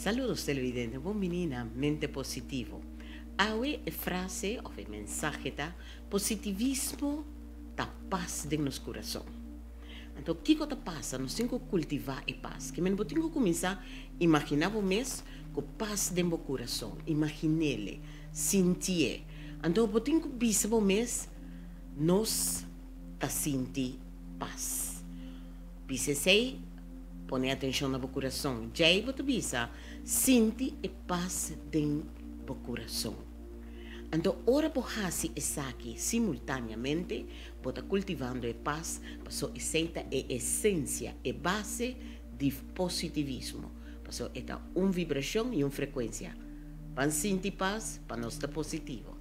Saludos televidente, bon bini na Mente Positivo. Awe e frase of e mensahe ta positivismo ta pas den nos kurason. Anto kiko ta pasa? Nos tin ku kultivá e pas. Ke men bo tin ku kuminsá imaginá bo mes ku pas den bo kurason. Imagin'ele, sintié. Anto bo tin ku bisa bo mes, Nos ta sinti pas. Bisa esei, pone atenshon na bo kurason. Djei bo ta bisa, Sinti e pas den bo kurason. Anto ora bo hasi esaki simultáneamente, bo ta kultivando e pas, paso esei ta e esensia, e base di positivismo. Paso e ta un vibrashon i un frekuensia. Ban sinti pas pa nos ta positivo.